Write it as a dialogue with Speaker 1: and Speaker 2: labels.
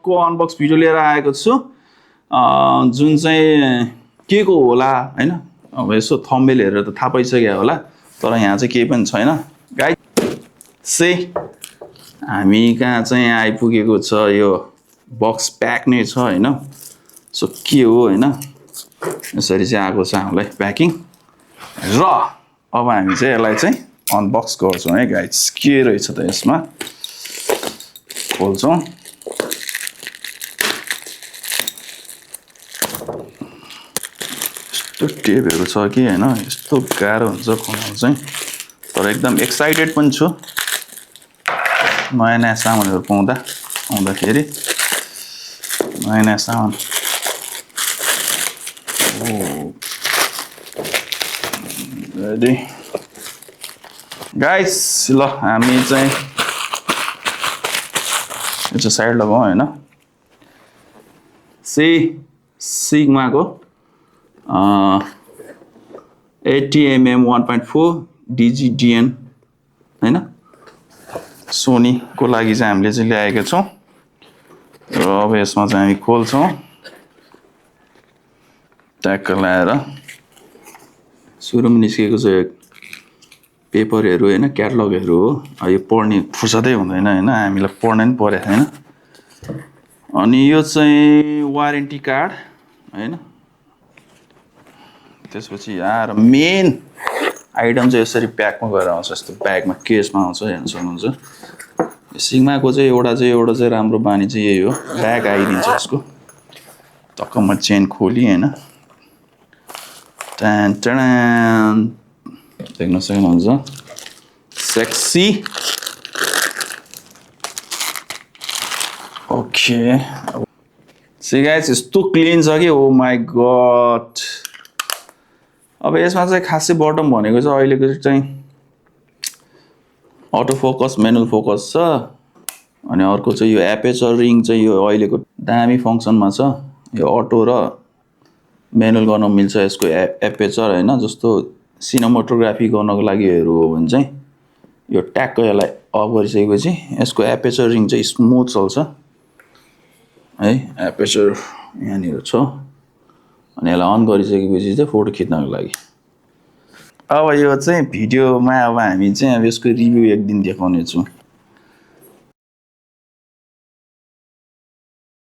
Speaker 1: अर्को unbox video लिएर आएको छु जुन चाहिँ के को होला हैन अब यसो थम्बनेल हेरेर त थाहा पाइसक्यो होला तर यहाँ चाहिँ केही पनि छैन गाइस हामी कहाँ चाहिँ आइपुगेको छ यो बक्स प्याक नै छ हैन सो के हो हैन यसरी चाहिँ आएको छ हामीलाई प्याकिङ र अब हामी चाहिँ यसलाई चाहिँ अनबक्स गर्छौं है गाइस के रहेछ त यसमा खोल्छौं यस्तो टेपहरु छ कि हैन यस्तो गाह्रो हुन्छ खोल्न चाहिँ तर एकदम एक्साइटेड पनि छु नयाँ सामानहरु आउँदाखेरि नयाँ सामान रेडी गाइस ल हामी चाहिँ यो चाहिँ साइड लगाउँ हैन सिग्माको 80mm 1.4 DGDN हैन सोनी को लागि चाहिँ हामीले चाहिँ ल्याएका छौं र अब यसमा चाहिँ हामी खोल्छौं ट्याग लगाएर सुरुमा निस्केको चाहिँ पेपरहरु हैन क्याटलगहरु हो यो पढ्ने फुर्सदै हुँदैन हैन हामीलाई पढ्न नि पर्यो हैन अनि यो चाहिँ वारेन्टी कार्ड हैन त्यसपछि यहाँ मेन आइटम चाहिँ यसरी प्याकमा गएर आउँछ यस्तो ब्यागमा केसमा आउँछ हेर्न सक्नुहुन्छ सिग्माको चाहिँ एउटा चाहिँ राम्रो बानी चाहिँ यही हो ब्याग आइदिन्छ यसको टक्कमा चेन खोली हैन टन टन देख्न सक्नुहुन्छ सेक्सी ओके सी गाइस यस्तो क्लीन छ कि ओ माय गॉड अब यसमा चाहिँ खासै बटम भनेको चाहिँ अहिलेको चाहिँ अटो फोकस म्यानुअल फोकस छ अनि अर्को चाहिँ यो एपेचर रिङ चाहिँ यो अहिलेको दामी फंक्सनमा छ यो अटो र म्यानुअल गर्न मिल्छ यसको एपेचर हैन जस्तो सिनेमाटोग्राफी गर्नको लागिहरु हो भने चाहिँ यो ट्याग यसलाई अफ गरिसकेपछि यसको एपेचर रिङ चाहिँ स्मुथ चल्छ है एपेचर यहाँनिर छ अनि यसलाई अन गरिसकेपछि चाहिँ फोटो खिच्नको लागि अब यो चाहिँ भिडियोमा अब हामी चाहिँ अब यसको रिभ्यू एक दिन देखाउने छौं